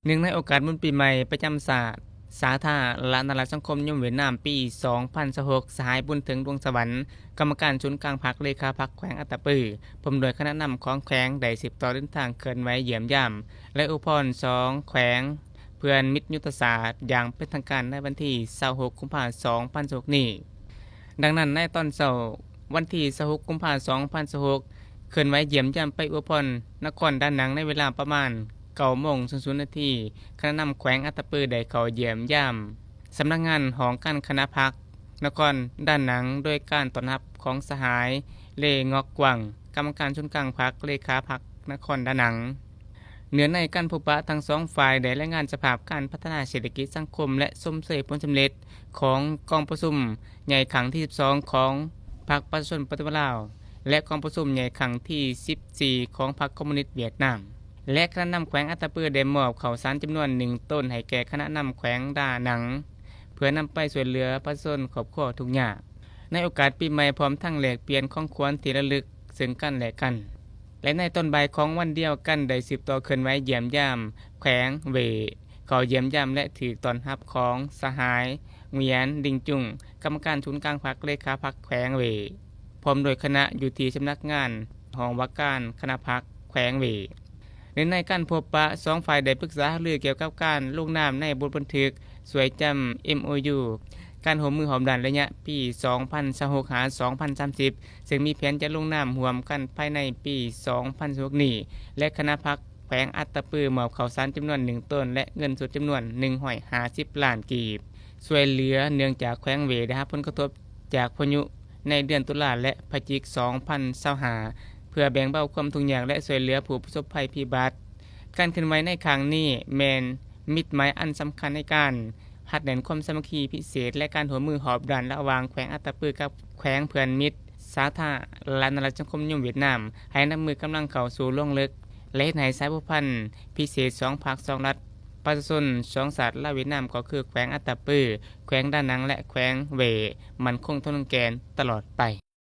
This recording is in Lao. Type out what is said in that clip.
ເນື່ອງໃນໂອກາດບຸນປີໃໝ່ປະຈຳຊາດ ສາທາລະນະລັດສັງຄົມນິຍົມຫວຽດນາມ ປີສອງພັນຊາວຫົກ ສະຫາຍ ບຸນເຖິງ ດວງສະຫວັນ ກຳມະການສູນກາງພັກ ເລຂາພັກແຂວງອັດຕະປື ພ້ອມດ້ວຍຄະນະນຳຂອງແຂວງ ໄດ້ສືບຕໍ່ເດີນທາງເຄື່ອນໄຫວຢ້ຽມຢາມ ແລະ ອວຍພອນສອງແຂວງເພື່ອນມິດຍຸດທະສາດຢ່າງເປັນທາງການໃນວັນທີຊາວຫົກ ກຸມພາ ສອງພັນຊາວຫົກນີ້. ດັ່ງນັ້ນ ໃນຕອນເຊົ້າວັນທີຊາວຫົກ ກຸມພາ ສອງພັນຊາວຫົກ ເຄື່ອນໄຫວຢ້ຽມຢາມໄປອວຍພອນນະຄອນດານັງໃນເວລາປະມານເກົ້າໂມງສູນນາທີ ຄະນະນຳແຂວງອັດຕະປືໄດ້ເຂົ້າຢ້ຽມຢາມສຳນັກງານຫ້ອງການຄະນະພັກນະຄອນດານັງ ໂດຍການຕ້ອນຮັບຂອງສະຫາຍ ເລງອກກວາງ ກຳມະການສູນກາງພັກ ເລຂາພັກນະຄອນດານັງ. ເນື້ອໃນການພົບປະທັງສອງຝ່າຍໄດ້ລາຍງານສະພາບການພັດທະນາເສດຖະກິດສັງຄົມ ແລະ ຊົມເຊີຍຜົນສຳເລັດຂອງກອງປະຊຸມໃຫຍ່ຄັ້ງທີສິບສອງຂອງພັກປະຊາຊົນປະຕິວັດລາວ ແລະ ກອງປະຊຸມໃຫຍ່ຄັ້ງທີສິບສີ່ຂອງພັກຄອມມູນິດຫວຽດນາມ ແລະ ຄະນະນຳແຂວງອັດຕະປືໄດ້ມອບເຂົ້າສານຈຳນວນໜຶ່ງໂຕນໃຫ້ແກ່ຄະນະນຳແຂວງດານັງ ເພື່ອນຳໄປຊ່ວຍເຫຼືອປະຊາຊົນຄອບຄົວທຸກຍາກ ໃນໂອກາດປີໃໝ່ ພ້ອມທັງແລກປ່ຽນຂອງຂວັນທີ່ລະລຶກເຊິ່ງກັນແລະກັນ. ແລະ ໃນຕອນບ່າຍຂອງວັນດຽວກັນ ໄດ້ສືບຕໍ່ເຄື່ອນໄຫວຢ້ຽມຢາມແຂວງເຫວ້ ເຂົ້າຢ້ຽມຢາມ ແລະ ຖືກຕ້ອນຮັບຂອງສະຫາຍ ຫວຽນ ດິງຈຸງ ກຳມະການສູນກາງພັກ ເລຂາພັກແຂວງເຫວ້ ພ້ອມດ້ວຍຄະນະຢູ່ທີ່ສຳນັກງານຫ້ອງວ່າການຄະນະພັກແຂວງເຫວ້. ເນື່ອງໃນການພົບປະ ສອງຝ່າຍໄດ້ປຶກສາຫາລືກ່ຽວກັບການລົງນາມໃນບົດບັນທຶກຊ່ວຍຈຳ ເອັມໂອຢູ ການຮ່ວມມືຮອບດ້ານໄລຍະປີສອງພັນຊາວຫົກ ຫາ ສອງພັນສາມສິບ ເຊິ່ງມີແຜນຈະລົງນາມຮ່ວມກັນພາຍໃນປີສອງພັນຊາວຫົກນີ້ ແລະ ຄະນະພັກແຂວງອັດຕະປືມອບເຂົ້າສານຈຳນວນໜຶ່ງໂຕນ ແລະ ເງິນສົດຈຳນວນໜຶ່ງຮ້ອຍຫ້າສິບລ້ານກີບ ຊ່ວຍເຫຼືອ ເນື່ອງຈາກແຂວງເຫວ້ໄດ້ຮັບຜົນກະທົບຈາກພາຍຸໃນເດືອນຕຸລາ ແລະ ພະຈິກ ສອງພັນຊາວຫ້າ ເພື່ອແບ່ງເບົາຄວາມທຸກຍາກ ແລະ ຊ່ວຍເຫຼືອຜູ້ປະສົບໄພພິບັດ. ການເຄື່ອນໄຫວໃນຄັ້ງນີ້ແມ່ນມິດໝາຍອັນສຳຄັນໃນການຮັດແໜ້ນຄວາມສາມັກຄີພິເສດ ແລະ ການຮ່ວມມືຮອບດ້ານລະຫວ່າງແຂວງອັດຕະປືກັບແຂວງເພື່ອນມິດສາທາລະນະລັດສັງຄົມນິຍົມຫວຽດນາມ ໃຫ້ນັບມື້ກຳລັງເຂົ້າສູ່ລວງເລິກ ແລະ ເຮັດໃຫ້ສາຍພົວພັນພິເສດສອງພັກສອງລັດ ປະຊາຊົນສອງຊາດລາວຫວຽດນາມ ກໍຄືແຂວງອັດຕະປື, ແຂວງດານັງ ແລະ ແຂວງເຫວ້ ໝັ້ນຄົງທົນແກ່ນຕະຫຼອດໄປ.